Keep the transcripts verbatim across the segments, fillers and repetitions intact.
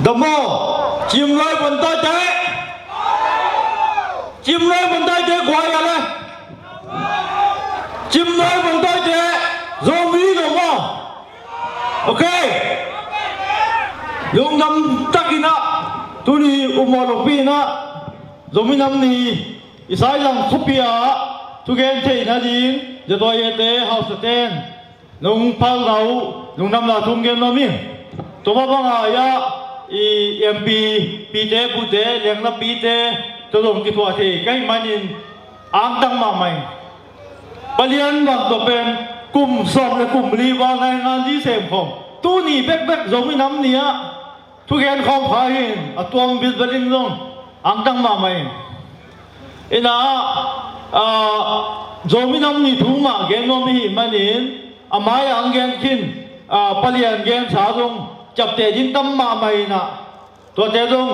Damo, cimlai bantaite. Cimlai bantaite guai ale. Cimlai bantaite Zomi lo maw? Ok. Lungdam takin ah tuni umaw lopi in ah Zomi Nam Ni i Saizang khuapi ah thugen theihna ding ZYA te hausa ten nong phalna uh lungdam la thu gen nuam ing. Tua mah bangin ah i MP pite pute, lengna pite tua zong kithuah thei ka hih manin angtang mahmah ing. Palian bang tua pen kum sawm le kum li val nai ngan di sem khawm tuni bekbek Zomi Nam Ni ah thugen khawm kha hi in a tuam bilbel in zong angtang mahmah ing. In ah, ah, Zomi Nam Ni thu mah gen nuam i hih manin a mai-ah ang gen khin, ah, palian gensa zong ciapteh ding tam mahmah in ah tuate zong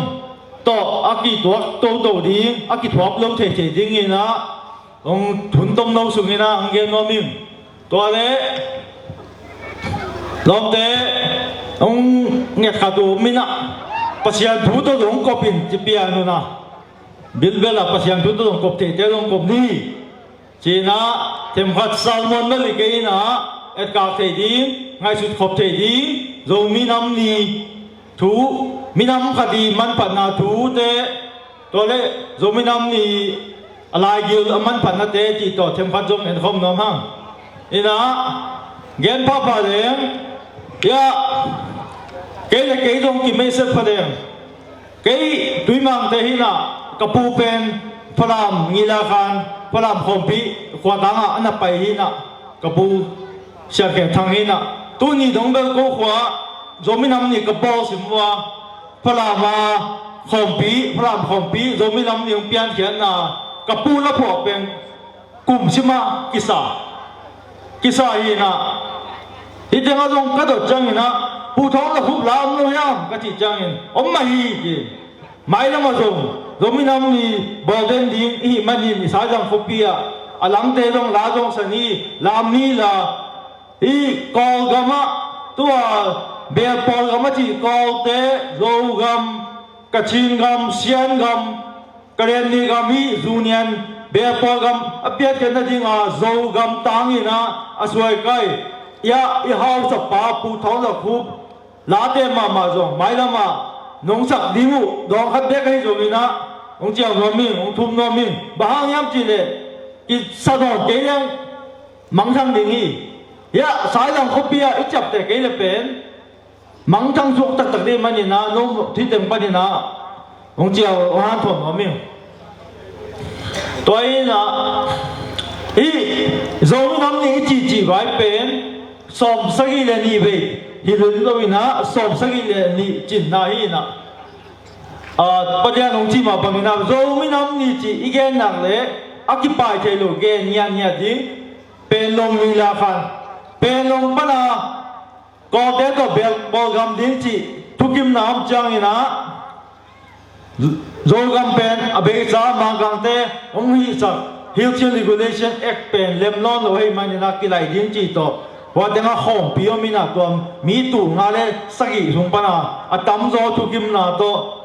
tawh a kituak toto ding, a kithuap lo theithei ding in ah hong hun tomno sung in ah ang gen nuam ing. Tua le lawmte hong nget khat uh om in ah Pasian thu tawh zong kop in ci pian un ah bilbel ah Pasian thu tawh zong kop theite zong kop ni. Ci-in ah themkhat sermon bel hi kei in ah etkak thei ding, ngaihsut khop thei ding Zomi Nam Ni thu, minam khat i manphatna thute, tua le Zomi Nam Ni a laigil a manphatnate cih tawh themkhat zong en khawm nuam hang. In ah gen phapha leng, ya, kei le kei zong kimeisep pha leng. Kei Tuimangte hi in ah ka pu pen Falam Ngilakhan, Falam Khawmpi khuatang ah a na pai hi in ah ka pu Siangkhen Thang hi in ah tuni dong bel ko khua Zomi Nam Ni ka bawl sim uh a, Falam a Khawmpi, Falam Khawmpi Zomi Nam Ni hong piankhiatna ka pu la phuah pen kum sima kisa, kisa hi in ah, hih tengah zong ka dot ciangin ah, Pu Thawng Za Khup la om lo hiam ka cih ciangin om mah hi ci. Mailam ah zong Zomi Nam Ni bawl den ding i hih manin i Saizang khuapi ah a langte zong la zong sa ni, lam ni la. Hih Kawlgam ah tua Belpawl gam a cih Kawlte, Zogam, Kachin gam, Sian gam, Karenni gam, hih Zunian Belpawl gam a piatkhiat nading a Zogam tangin ah a suai kai. Ia i hausapa Pu Thawng Za Khup late mahmah zong mailam ah nong sak ding uh dawng khat bek ahi zongin ah hong ciang nuam ing, hong thum nuam ing. Bang hang hiam cih leh i sa nawn kei leng mangthang ding hi. Ia Saizang khuapi ah i ciapteh kei le pen mangthang suak taktak ding manin ah no thiteng panin ah hong ciau hong hanthawn nuam ing. Tua in ah hih Zomi Nam Ni i cihcih vai pen sawm sagih le nih vei hi lun lo in ah sawm sagih le nih cinna hi in ah, ah, Pasian hong cih mah bangin ah Zomi Nam Ni cih i gen nak leh a kipai thei lo gen ngiatngiat ding. Panglong Ngilakhan, Panglong pana Kawlte tawh Belpawl gam ding cih thukimna om ciangin ah Zogam pen a beisa Mangkangte hong hihsak Hills Regulation Act pen lem nawn lo ahih manin ah kilaih ding cih tawh hua tengah khawmpi om in ah tua mi tul nga le sagih sung pana a tamzaw thukimna tawh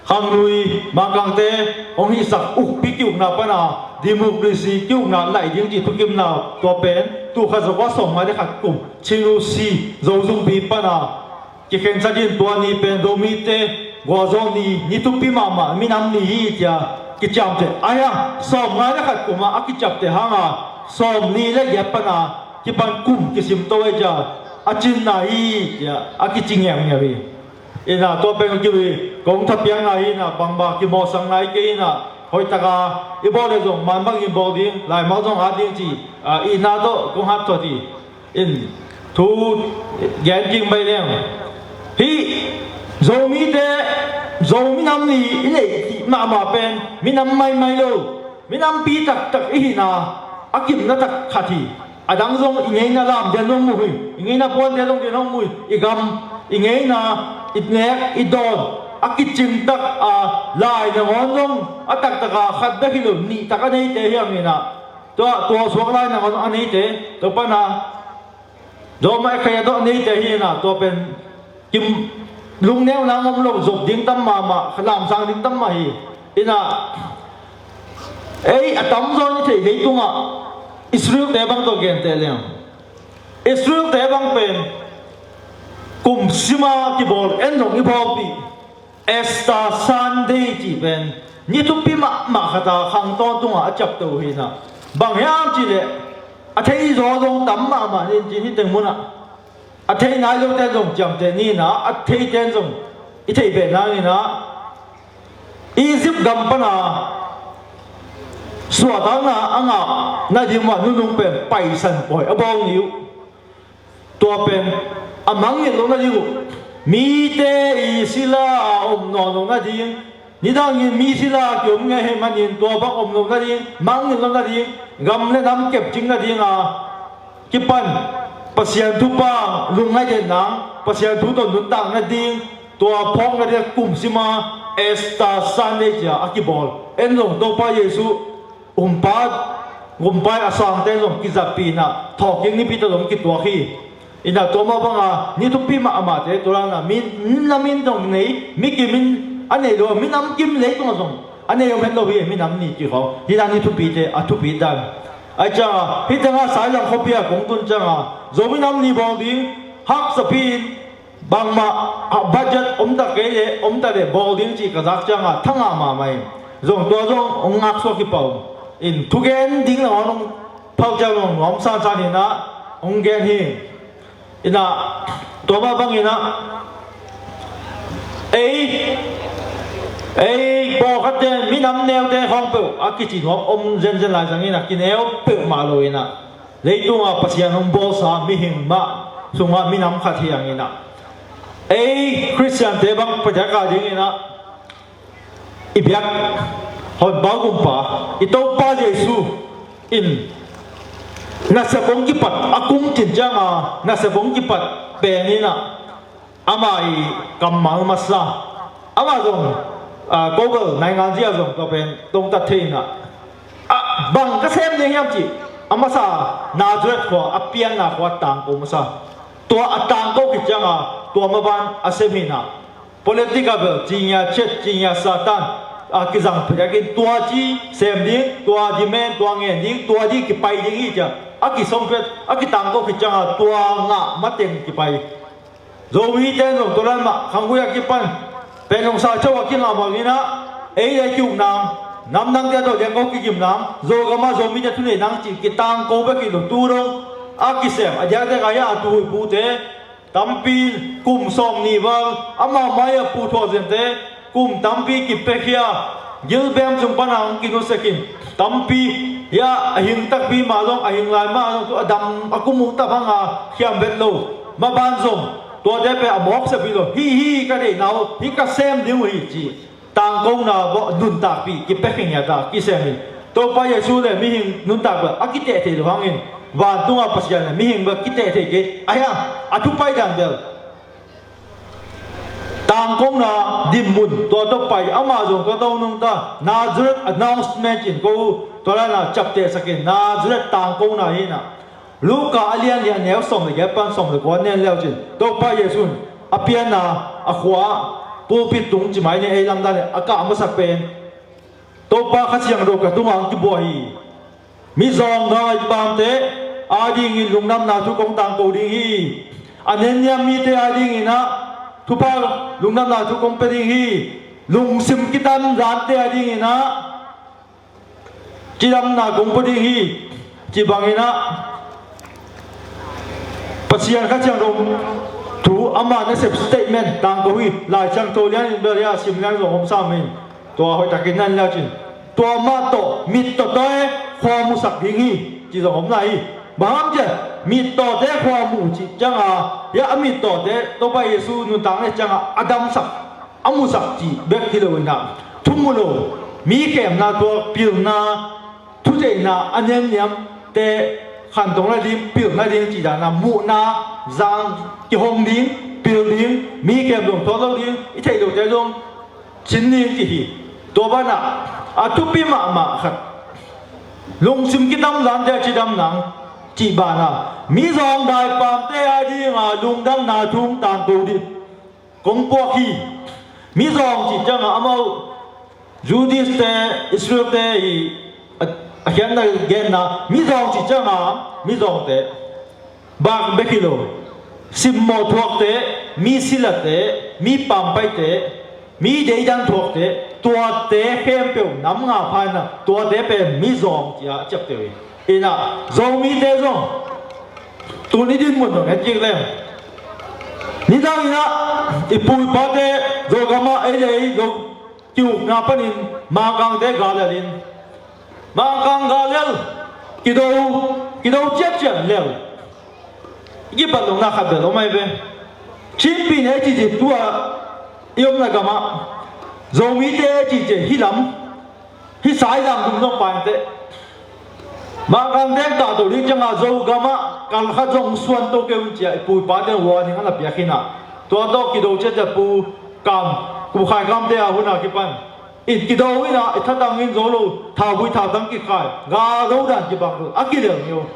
Khanglui Mangkangte hong hihsak ukpi ki-ukna pana democracy ki-ukna laih ding cih thukimna tua pen tul khat za kua sawmnga le khat kum Chin U C Zo zungpi pana kikhensat in tua ni pen Zomite gualzawh ni, ni thupi mahmah minam ni hi cia kiciamteh. Ahi hang sawmnga le khat kum ah a kiciapteh hang a sawmnih le giat pana kipan kum kisim to ahi cia a cinna hi cia a kici ngiamngiam hi. Ina tua pen kong kiwi kong thapiakna hi ina bangmah kimawhsakna hi kei ina hoihtaka i bawl le zong man bangin bawl ding laimal zong at ding ci, ah, ina tawh kong hat tuat hi. In thu gen king bai leng hih Zomite Zo minam ni i neih mahmah pen minam maimai lo. Minampi taktak i hihna a kipna tak khat hi. A dang zong i ngeina lam den zong mu hi. I ngeina puante zong den zong mu hi. I gam, i ngeina, i nek, i dawn a kicing tak a lai nangawn zong a taktak a khat bek hi lo nih tak a neite hi hang ina. Tua, tua suak lai nangawn a neite tua pana Zo mah a khai a dawh neite hi ina tua pen kim lungneuna om lo, zop ding tam mahmah, lamsang ding tam mah hi. Inah ei a tamzaw in i theih leitungah Israel-te bang tawh gente leng, Israel-te bang pen kum sima kibawl en zong i bawlpih Easter Sunday cih pen ni thupi mahmah khata khang tawntungah a ciapto hi inah, bang hiam cihleh a thei zaw zong tam mahmah ni in cin, hih teng munah a thei nai lote zong ciamteh ni inah, a theite zong i theih beh nang inah, Egypt gam pana suahtakna a ngah nading mah nunung pen Paisan pawi a bawl ni uh. Tua pen a mangngilh loh nading uh, mite i sila a om nawn loh nading, nidangin mi sila a kiom ngei ahih manin tua bang om loh nading, mangngilh loh nading, gam le nam kepcing nadinga kipan Pasian thupha lungngaih den nang, Pasian thu tawh nuntak nading, tua phawk nading kum sima Easter Sunday cia a kibawl. En zong Topa Jesu humpa, humpa a sangte zong kizatpih inah thawhkik nipi tawh zong kituak hi. Inah tua mah banga ni thupi mahmahte tua lana mi, mi nam in zong nei, mi kim in a nei lo, mi nam kim leitungah zong a nei om het lo hi, mi nam ni cih khawng. Hih dan ni thupite a thupi dan. Ahi cianga hih tengah Sailam khuapi ah kong tun cianga Zomi Nam Ni bawl ding haksapi in, bangmah a budget om ta kei leh, om ta leh bawl ding cih ka zak cianga thangah mahmah in, zong tua zong hong ngaksuak hi pah uh in, thugen ding lo hong phal ciang zong nuam sansan inah hong gen hi. Inah tua mah bang inah ei, ei pawlkhatte, minam neute khawng peuh a kici nuam om zenzen lai zang inah, kineu peuhmah lo inah, leitungah Pasian hong bawlsa mihing mah sungah minam khat hi ang inah, ei Khristiante bang Pasian ka ding inah i biak Honpa Gumpa, i Topa Jesu in nasep hong kipat a kum cin cianga nasep hong kipat pen inah ama i kammal masa, ama zong, ah, ko bel naingan zia zong tua pen tongtat thei inah, ah, bang ka sem ding hiam cih a masa Nazareth khua, a pianna khua tangko masa. Tua a tangko khit cianga tua maban a sem hi inah, political bel cingia chet, cingia Satan a kizang phekin tua ci sem ding, tua demand, tua ngen ding, tua di kipai ding hi cia a kisong phet, a kitangko khit cianga tua ngah mateng kipai. Zomite zong tua dan mah khanggui a kipan pen zong sa cho a kingah mah inah, ei le kiuk nang, nam nangte tawh liangko kikim nang, Zogam ah Zomite thuneih nang cih kitangko bek hi lo. Tu dong a kisem a diakdiak a hia a tuhuipute tampi, kum sawm nih val amau mai a puhthuah zente kum tampi kipekhia, gilbem sung pana hong kinusekin tampi, hia a hing takpi mah zong, a hing lai mah zong, tu a dam a kum uh ta banga khiam vet lo. Maban zong tuate pen a mawk sep hi lo. Hih, hih ka deihna uh, hih ka sem ding uh hi ci tangkona bawh nuntakpih kipia khingiata kisem hi. Topa Jesu le mihing nuntak bel a kiteh thei lo hangin, vantunga Pasian le mihing bel kiteh thei kei. Ahi hang a thupai dan bel tangkona dinmun tua tawh pai, amah zong tua tawh nungta, Nazareth announcement in ko tua lana ciaptehsakin Nazareth tangkona hi inah. Luka a lian li a neu sawm le giat pan sawm le kua nen leucin, Topa Jesu in a pianna a khua, pulpit tung ci mai ni, ei lamdang le a kah masak pen Topa Kha Siangtho ka tungah hong kibuak hi. Mizawng dai pamte adingin lungdamna thu kong tangko ding hi. A nenniam mite adingin ah thupha, lungdamna thu kong pia ding hi. Lungsim kitam zante adingin ah cidamna kong pia ding hi. Ci bangin ah Pasian Kha Siangtho thu ama nasep statement tangko hi. Lai Siangtho lian in bel hia sim lian zong om sam hi. Tua hoihtakin nan leucin, tua mah tawh mittawte khua musak ding hi, ci zong om lai hi. Bang hang cia mittawte khua mu cih cianga, hia a mittawte Topa Jesu nuntak ne cianga a damsak, a musak cih bek hi lo inah, thu mu lo, mi khemna, tua pilna, thuzeihna a nenniamte khantong nading, pil nading cih dana muhna zang, kihong ding, pil ding, mi khem zong thawl lo ding, i theih lote zong cin ding cih hi. Tua banah a thupi mahmah khat, lungsim kitam zante a cidam nang cih banah mizawng daipamte a dinga lungdamna thu tangko ding. kong puak hi. Mizawng cih ciangah amau Judish te, Israel te i a, a khiatna genna, mizawng cih ciangah mizawngte bak bek hi lo. Simmawh thuakte, mi silate, mi pampaite, mi deidan thuakte, tuate khempeuh nam nga pha inah tuate pen mizawng ci-a a ciapteh uh hi. Inah Zomite zong tuni dinmun zong en kik leng, nidang inah i pu i pate Zogamah ei le ei Zo kiukna panin Mangkangte galel in, Mangkang galel, kido, kido ciatciat lel. I kipat lohna khat bel om ai ve. Chinpi ne cihcih tua i omna gamah Zomite cihcih hi lam, hi saizang dum zong painteh. Mangkangte kahto ding ciangah Zogamah kal khat zong suan to kei un ci-a i pu i pate warning a na piak hinah, tua tawh kido ciatciat pu kam, pu Khai Kamte a hun a kipan i kido inah i thatang in zo lo, thaubui thautang kikhai, ga lo dan kibang lo a kilel ngeu.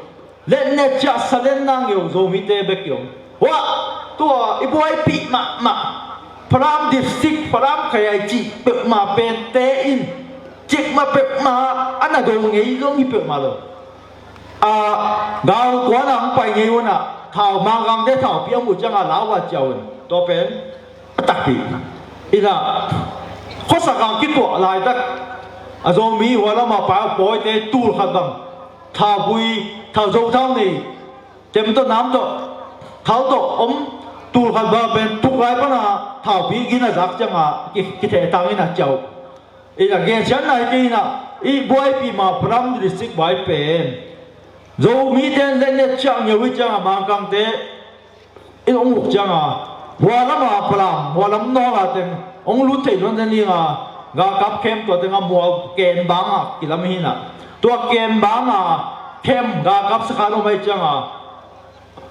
Letnet ciah salenna ngeu Zomite bek i om. Huah, tua i buaipih mahmah Falam District, Falam Khayai cih peuhmah pente in cikmah peuhmah a na do ngei zong hi peuhmah lo. A, gal kuana hong pai ngei unah thau, Mangkangte thaupi a muh ciangah lau a ciau un. Tua pen a takpi. Inah khuasak a kituah laitak a Zomi hua lamah pai a pawite tul khat bang thaubui, thau, zo thau nei, tem tawh nam tawh, thau tawh om tul khat bang pen tuk lai pana thaupi gin a zak ciangah ki, kitheh tang inah ciau. Inah gencian nai kei inah i buaipih mah Falam District vai pen Zomite in letnet ciah ngeu i ciangah Mangkangte in hong uk ciangah hua lamah Falam, hua lam nawla teng hong lut thei luan zen dingah galkap khem tua tengah mual kem bangah kilam hinah, tua kem bangah khem galkap sakhan om ai ciangah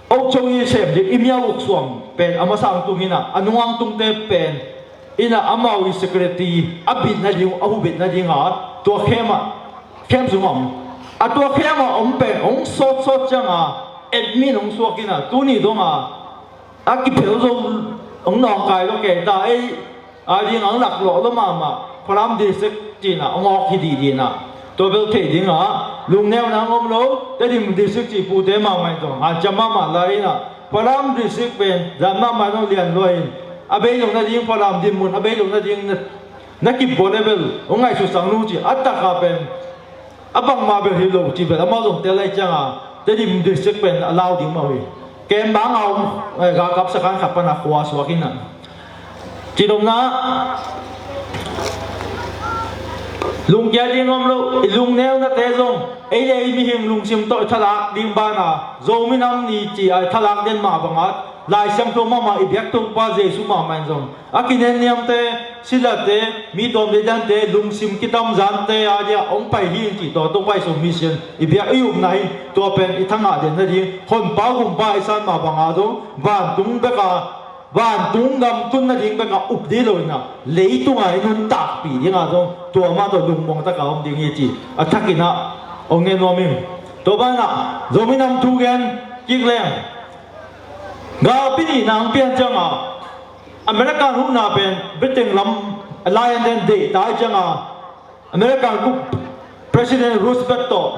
Okchong i sem ding i miau uksuam pen a masa ang tung hinah, a nung ang tungte pen inah amau i security a bit nading, a hubit nadinga tua khem ah, khem sungah om. A tua khem ah om pen hong sawtsawt cianga admin hong suak inah tuni donga a kiphel zo hong nawngkai lo kei ta ei. A ding ang laklawh lo mahmah Falam District cihna a ngawk hi dih dinah tua bel thei dingah lungneuna ang om lo. Tedim District cih pute mahmah in tawh hanciam mahmah lai inah Falam District pen zan mahmah in hong lian lua in a bei lo nading Falam dinmun a bei lo nading na, na kipbawl le bel hong ngaihsut sang nung cih a takah pen a bangmah bel hi lo cih bel amau zong tel lai cianga Tedim District pen a lau ding mah uh hi. Kem banga om, eh, galkap sakhan khat pana khua suak inah. Cinomna lungkia ding om lo, i lungneunate zong ei le ei mihing lungsim tawh i thalak ding bana Zomi Nam Ni ci-a i thalak den mah banga Lai Siangtho mahmah i biak Topa Jesu mahmah in zong a kinenniamte, silate, mi tawm deidante, lungsim kitamzante a dia hong pai hi in cih tua Topa Jesu mission i biak i upna hi. Tua pen i thangah den nading Honpa Gumpa i san mah banga zong vantung beka, vantung gam tun nading beka up dih lo inah leitunga i nuntakpih dinga zong tua mah tawh lungmuang taka om ding hi ci a thakinah hong ngen nuam in. Tua banah Zomi Nam thu gen kik leng galpi nihna hong pian cianga American huhna pen Britain lam alliance den deihta i cianga American kup President Roosevelt tawh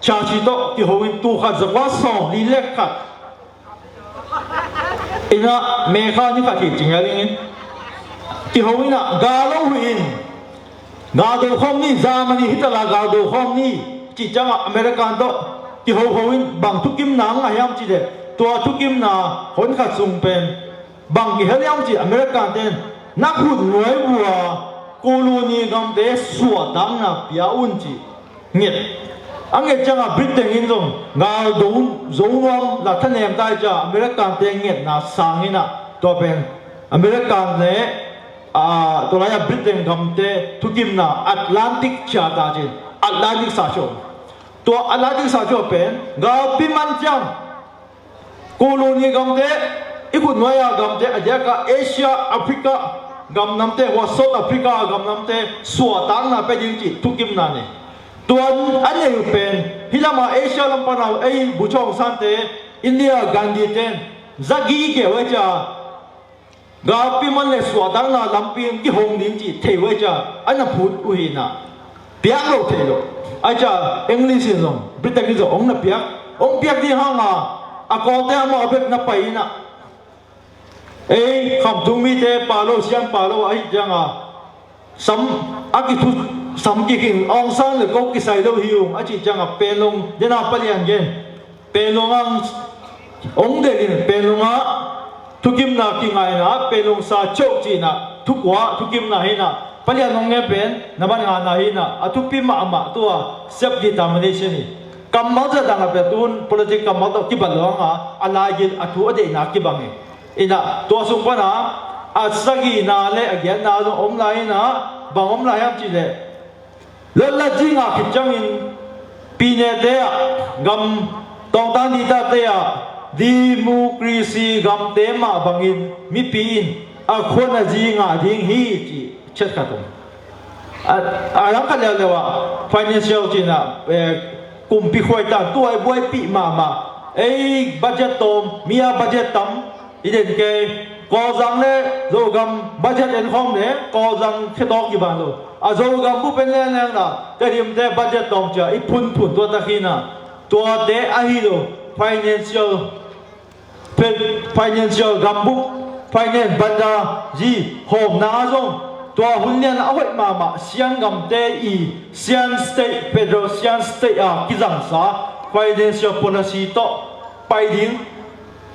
Churchill tawh kiho in tul khat zakua sawmli le khat inah May kha ni khat hi cingia dingin kiho inah gal lo huih in gal do khawm ni, Germany hitala gal do khawm ni cih ciangah American tawh kihoho in bang thukimna ang a hiam cih leh tua thukimna hon khat sung pen bang kihel hiam cih American ten na khut nuai vua colony gamte suahtakna pia un cih nget. A nget ciangah Britain in zong gal do zo nuam la thanem tai ciah American te ngetna sang inah tua pen American le, ah, tua lai-ah Britain gamte thukimna Atlantic Charter cin Atlantic Sahchuah. Tua Atlantic Sahchuah pen galpi man ciang colony gamte, i khut nuai-a gamte, a diaka Asia, Africa gamnamte, hua South Africa gamnamte suahtakna pia ding cih thukimna nei. Tua a nei uh pen hih lamah Asia lam pana ei Bogyoke Aung San te, India Gandhi ten za gige uh a cia Galpi man le suahtakna lampi in kihong ding cih thei uh ahih ciang a na phut uh hi na. Piak lo thei lo. Ahih ciang English in zong, Britain in zong hong na piak. Hong piak ding hang a, a Kawlte amau a bek na pai hi na. Ei khamtung mite pa lo, sian pa lo ahih ciang a, sam a kithu sam kik in, Aung San le ko kisai lo hi ung a cih ciang a, Panglong, dena palian gen. Panglong ang hong delh in, Panglong ah thukimna kingaihna, Panglong sa choh cihna, thukua thukimna hi na, palian hong ngen pen na man ngana hi na, a thupi mahmah tua self determination hi. Kammal zah dang a pia tun politic kammal tawh kibat lo hang a, a laigil a thu a deihna kibang hi. Inah tua sung pana a sagihna le a giatna zong om lai inah, bang om lai hiam cih leh, lotlat zi ngah khit ciangin pinete ah, gam tawngtang didate ah, democracy gamte mah bangin mipi in a khuan a zi ngah ding hi, ci chiat khat om. A, a langkhat leuleu ah financial cihna, eh, kumpi khuaitan tua i buaipih mahmah. Ei budget tawm, mi a budget tam, i den kei. Kawlzang le Zogam budget en khawm le Kawlzang khetawk i ban lo. A Zogam bup en lengleng la Tedimte budget tawm cia i phunphun tua tak hi na. Tuate ahi lo, financial, financial gambup, finance banda zi hawmna a zong, tua hun lian a hoih mahmah Sian gamte i Sian State, Federal Sian State a kizangsa financial policy tawh pai ding,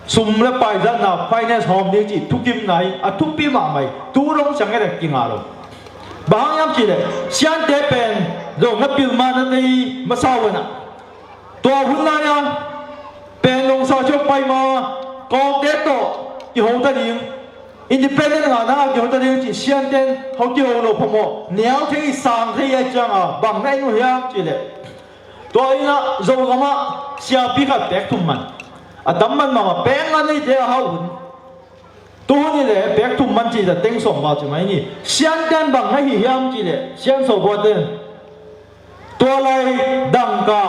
sum le paizatna, finance hawm ding cih thukimna hi a, thupi mahmah hi. Tu dong siang e le kinga lo. Bang hang hiam cih leh Siante pen zong na pil ma na tei masa uh a na. Tua hun lai-a Panglong sa ciang pai ma, Kawlte tawh kiho ta ding, independent ngahna a kiho ta ding cih Sianten ho kiho lo phamawh, nial thei sang thei a ciang a bang na en uh hiam cih leh, tua inah Zogam ah siapi khat pek thum man, a tam man mahmah, pek nga neite a hau hun. Tu hun hi leh pek thum man cih ta teng sawm val ci mai ni. Sianten bang na hi hiam cih leh, Sian Sawbuaten tua lai dangka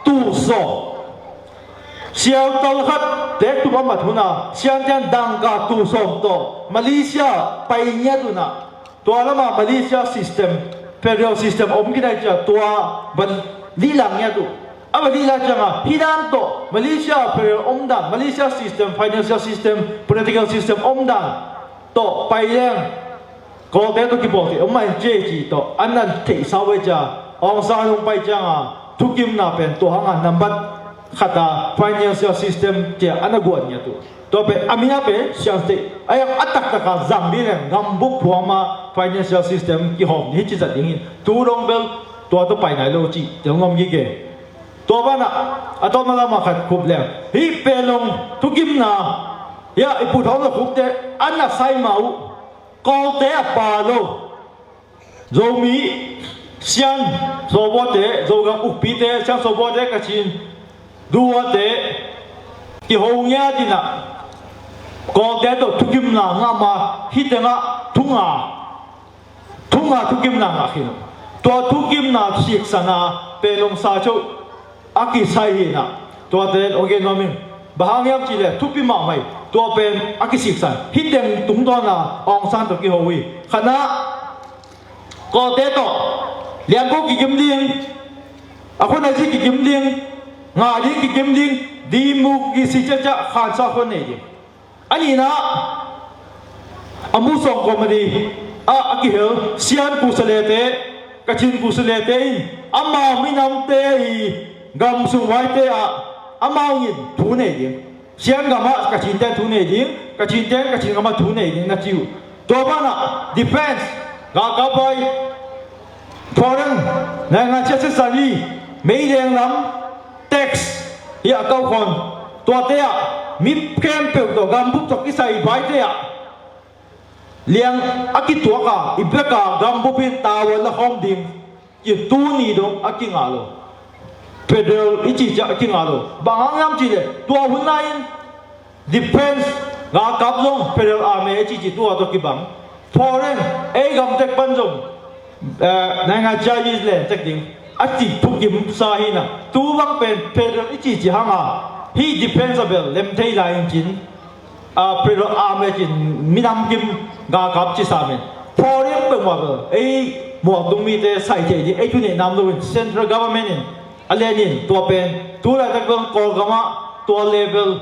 tul sawm, sialtal khat pek thum a mat hun a Sianten dangka tul sawm tawh Malaysia pai ngiat un a, tua lamah Malaysia system, federal system om kidai cia tua van lihlang ngiat uh. A va lihlang ciangah hih dan tawh Malaysia federal om dan, Malaysia system, financial system, political system om dan tawh pai leng Kawlte tawh kipawl thei om mah in ci ci tawh an nan theihsa uh e cia, Aung San hong pai ciangah thukimna pen tua hangah nambat khat a financial system cia an a guan ngiat uh. Tua pen a mi a pen Sian State a yang a taktak a zang ding leng gambup phuama financial system kihawm hi ci zat ding hi. Tu dong bel tua tawh pai nai lo cih tel ngam gige. Tua banah a tawpna lamah khat khup leng, hih Panglong thukimna hiah i pu thawng lo khupte an a sai ma uh. Kawlte a pa lo Zomi, Sian Sawbuate, Zogam ukpite, Sian Sawbuate, Kachin duate kiho ngiat inah Kawlte tawh thukimna ngah ma, hih tengah thunga, thunga thukimna ngah khin uh. Tua thukimna siksan a Panglong sa choh a kisai hi inah, tuate hong gen nuam ing. Bang hang hiam cih leh thupi mahmah hi. Tua pen a kisiksan, hih teng tungtawn a Aung San tawh kiho hi. Khatna, Kawlte tawh liangko kikim ding, a khuan a zi kikim ding, ngah ding kikim ding, democracy ciacia khansa khuan nei ding. A nihna, a Musawng comedy ah a kihel Sian Kusalete, Kachin Kusalete in amau minamte i gam sung vaite ah amau in thu nei ding. Sian gamah Kachin ten thu nei ding, Kachin ten Kachin gamah thu nei ding na ci uh. Tua banah defense, galkap vai, foreign, naingan siasia sani, meileng lam, tax, hi a kau khon. Tuate ah mi khempeuh tawh gambup tawh kisai vaite ah liang a kituak a, i bek a gambup in tavuan la khawm ding. I tuni dong a kingah lo. Federal i cih ciah a kingah lo. Bang hang hiam cih leh tua hun lai-in defense, galkap zong federal army a cih cih tua tawh kibang. Foreign, ei gam tek pan zong, eh, naingan charges len tek ding a cih thukimsa hi na. Tu bang pen federal i cih cih hang a, hih defense a bel lem thei lai in cin. a, President a mei cin minam kim galkap ci sa men. Foreign peuhmah bel ei mualtung mite sai thei ding ei thu neih nam loin central government in a lenin tua pen tu laitak bel Kawlgam ah tua level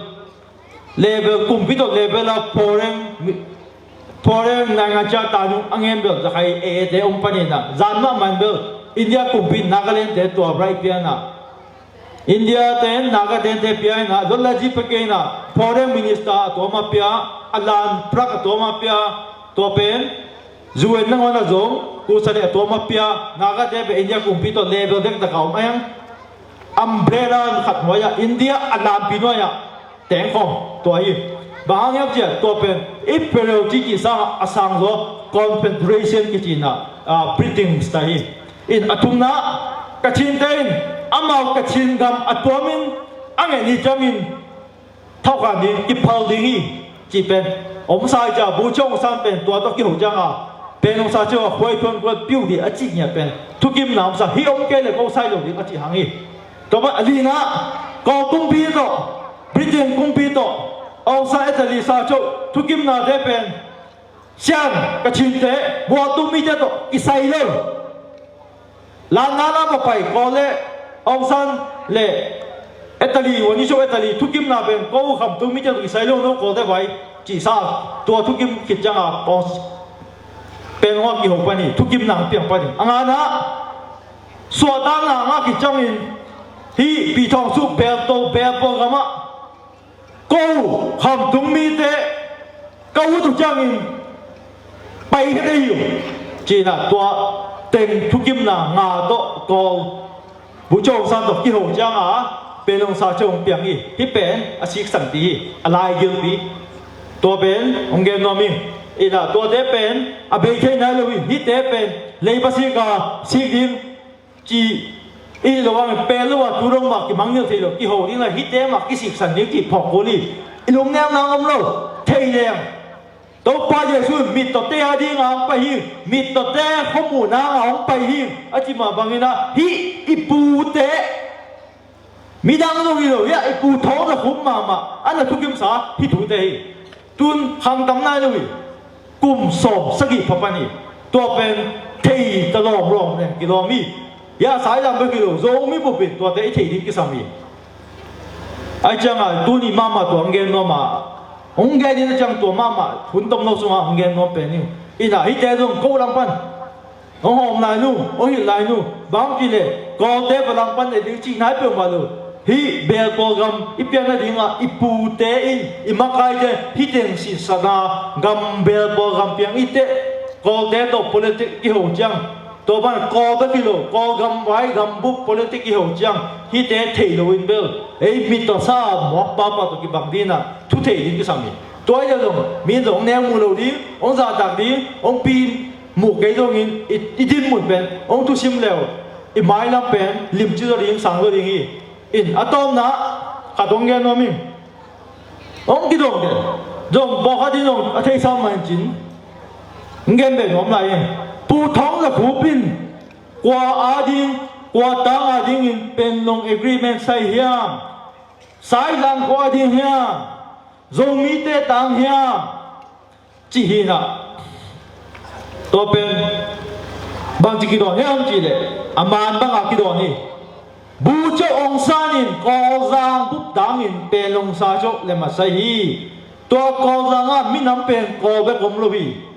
level kumpi tawh level a foreign mi- foreign naingan ciah tanung a ngen bel zakhai e e te om panin ah zan mahmah in bel India kumpi Nagaland te tua right pian ah India te Naga te te pia in ah Lotlaji Pakai in ah foreign minister a tuam a pia a lan prak a tuam a pia tua pen U N nangawn a zong kusa le a tuam a pia Naga te pe India kumpi tawh level dek tak a om a hiang umbrella khat nuai ah India a lampi nuai ah tengkhawm tua hi. Bang hang hiam ciah tua pen Imperial ci kisa a sang zaw Confederation kici in ah, ah, British ta hi. In a thumna Kachin te in amau Kachin gam a tuamin a ngeih ni ciangin thokhan ding kiphal ding hi. Cih pen om sai ciah bu ciang sang pen tua tawh kiho ciang a pen om sa ciah a huai thuan kuat piu ding a cih ngiat pen thukimna om sa hi om kei le ko sai lo ding a cih hang hi. Tua bang a lina Kawl kumpi tawh Britain kumpi tawh Aung San Italy sa ciah thukimna te pen sian Kachin te mualtung mite tawh kisai lo. Lanna lam a pai Kawl le Aung San le Italy wani so Italy thukimna pen ko khamtung mite tawh kisai lo no Kawl te vai cih sa tua thukim khit ciang a pen hong a kiho pan hi thukimna hong piang pan hi. A ngana suahtakna ngah khit ciangin hih pi thawng suk bel to bel pawl gamah ko khamtung mite ka ut uh ciangin pai kha dei uh cih in ah tua teng thukimna nga tawh Kawl bu cawngsan tawh kiho ciang a pen hong sa ciang hong piang hi. Hih pen a siksan pi hi a laigil pi. Tua pen hong gen nuam hi. In ah tuate pen a bei thei nai lo hi. Hihte pen leiba sik a sik ding ci i lo ang pel lo a tu dong mah kimangngilh thei lo kiho ding la hihte mah kisiksan ding cih phawk kul hi. I lungnem nang om lo thei leng Topa Jesu in mittawte a ding a hong pai hi. Mittawte khuamuhna a hong pai hi a ci mah bangin ah hih i pute midang zong hi lo hi a i pu thawng na khum mahmah a na thukimsa hih thute hi. Tun khangtam nai lo hi. Kum sawm sagih pha pan hi. Tua pen thei ta lawmlawm le kilawm hi. Hiah sailam bek hi lo Zomi bupin tuate i thei ding kisam hi. Ai cianga tuni mahmah tua hong gen nuam a hong gen in a ciang tua mahmah hun tom lo sungah hong gen nuam pen hi. Inah hihte zong ko lam pan hong hawm lai nu, hong hilh lai nu, bang ci le Kawlte va langpan le ding cih nai peuhmah lo. Hih bel Kawlgam i pian nadingah i pute in i makaite hih teng sinsana gam bel Kawlgam piang i teh Kawlte tawh politik i ho ciang tua ban Kawl bek hi lo Kawlgam vai gambup politik i ho ciang hihte thei lo in bel ei mit tawh sa muak papa tawh kibang dinah thu thei ding kisam hi. Tua i deuh zong mi in zong hong neu mu lo ding hong zahtak ding hong pi muh kei zongin i, i dinmun pen hong thusim leu i mailam pen limci zaw ding sang zaw ding hi. In a tawpna khat hong gen nuam ing. Hong kidong den zong pawlkhat in zong a theisam mah in cin hong gen beh nuam lai ing. Pu Thawng Za Khup in kua a ding kua tang a dingin Panglong Agreement sai hiam? Saizang khua a ding hiam? Zomite tang hiam? Cih hinah tua pen bangci kidawn hiam cihleh a man banga kidawn hi. Bu ceuh Aung San in Kawlzang bup dangin Panglong sa ceuh le masai hi. Tua Kawlzang ah minam pen Kawl bek om lo hi.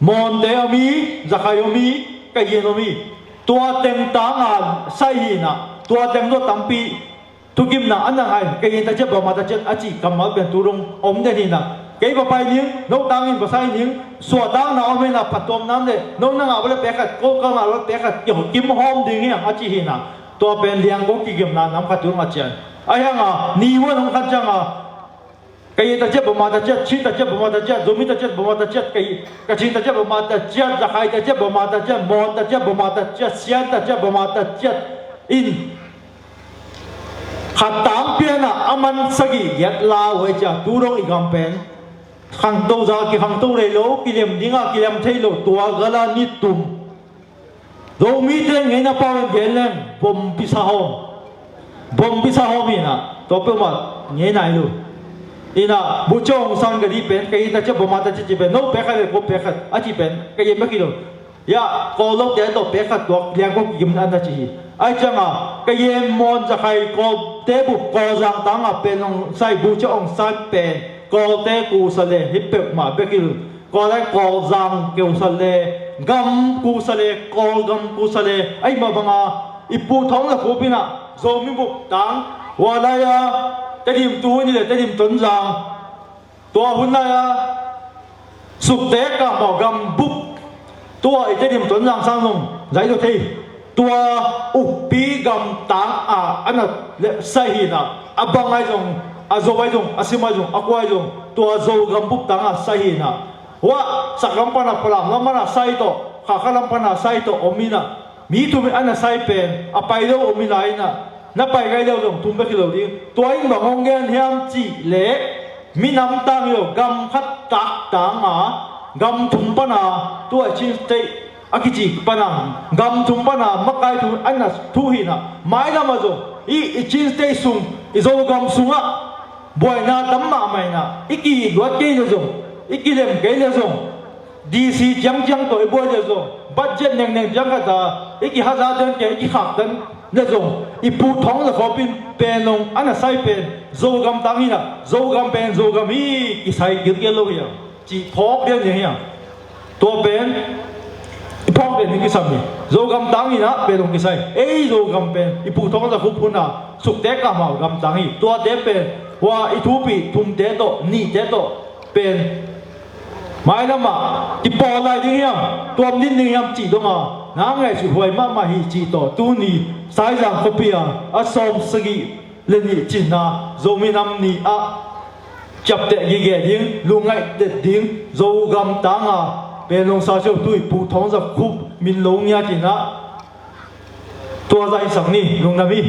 Mawnte om hi, Zakhai om hi, Kayin om hi. Tua teng tanga sai hinah tua teng tua tampi thukimna a na ngai kei in taciat bawma taciat a cih kammal pen tu dong om den hinah kei va pai ning no tangin va sai ning suahtakna om hinah phattuamnam le no na ngah va le pekhat ko ka ngah va le pekhat kim hawm ding hiang a cih hinah tua pen liangko kigimna nam khat tu dong a cian a hianga ni huan hong khan cianga kei in taciat bawma taciat Chin taciat bawma taciat Zomi taciat bawma taciat kei Kachin taciat bawma taciat Zakhai taciat bawma taciat Mon taciat bawma taciat Sian taciat bawma taciat in khat tang pianah a man sagih giat la uh ei cia tu dong i gam pen khangto za kikhangto lei lo kilem dinga kilem thei lo tua gala ni tum. Zomite ngeina pau in gen leng bompi sa hawm bompi sa hawm hinah tua peuhmah ngei nai lo. Ina, Bogyoke Aung San ka dih pen, ka ina ciah bawma ta cici pen, no pek khat le ko pek khat a ci pen ka yem bek hi lo. Ya, Kawl lote tawh pek khat tuak liang ko kigim na na ci hi. Ai cianga ka yem mawn za khai Kawlte bup Kawlzang tanga pen hong sai Bogyoke Aung San pen Kawlte kusa le hi peuhmah bek hi lo. Kawl ai Kawlzang kusa le gam kusa le Kawlgam kusa le ai mah banga i Pu Thawng Za Khup ina Zomi bup tang hua lai-a Tedim tu hun hi le Tedim Tonzang tua hun lai-a Sukte Kamau gam bup tua i Tedim Tonzang sang zong zai lo thei tua ukpi gam tang a ana le sai hina a bang ai zong a zo ai zong a sim ai zong a kua ai zong tua Zogam bup tang a sai hina. Hua saklam pana Falam lam mana sai tawh Khakha lam pana sai tawh om ina mi thum in ana sai pen a pai lo om ina ina na pai gai lo zong thum bek hi lo ding. Tua in bang hong gen hiam cih leh minam tang hi lo gam khat tak tanga gam thum pana tua Chin State a kici pana gam thum pana makai thu ana thu hina mailam a zong i i Chin State sung i Zogam sungah buaina tam mahmah ina i kiluat kei le zong i kilem kei le zong D C ciangciang tawh i buai le zong budget nengneng ciang khat a i kihazat den kei i kikhak den le zong i Pu Thawng Za Khup in pen long ana sai pen Zogam tang hina Zogam pen Zogam hi kisai gilgel lo hi a cih phawk den hi a. Tua pen i phawk den hi kisam hi. Zogam tang hina pen long kisai ei Zogam pen i Pu Thawng Za Khup huna Sukte Kamau gam tang hi. Tuate pen hua i thupi thumte tawh nihte tawh pen mailamah kipawl lai ding hiam tuam din ding hiam cih donga na ngaihsut huai mahmah hi cih tawh tuni Saizang khuapi a a sawm sagih le nih cinna Zomi nam ni ah ciapteh gige ding lungngaih det ding Zogam tanga pen long sa siau tui Pu Thawng Za Khup min lo ngiat ina tua zah in sak ni lungdam hi.